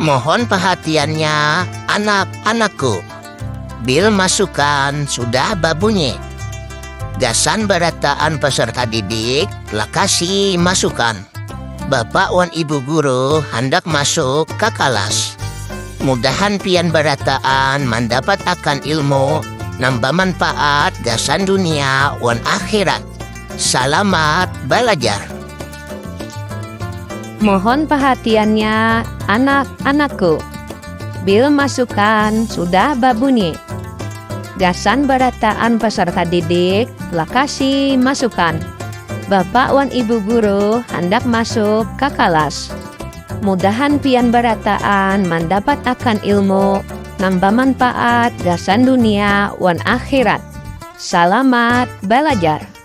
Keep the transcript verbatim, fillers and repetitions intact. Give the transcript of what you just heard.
Mohon perhatiannya, anak-anakku. Bil masukan sudah babunyi. Gasan barataan peserta didik, lakasi masukan. Bapak wan ibu guru handak masuk ka kalas. Mudahan pian barataan mandapat akan ilmu nang bamanpaat gasan dunia wan akhirat. Salamat balajar. Mohon perhatiannya, anak-anakku. Bil masukan sudah babunyi. Gasan barataan peserta didik, lakasi masukan. Bapak wan ibu guru handak masuk ka kalas. Mudahan pian barataan mandapat akan ilmu nang bamanpaat gasan dunia wan akhirat. Salamat balajar.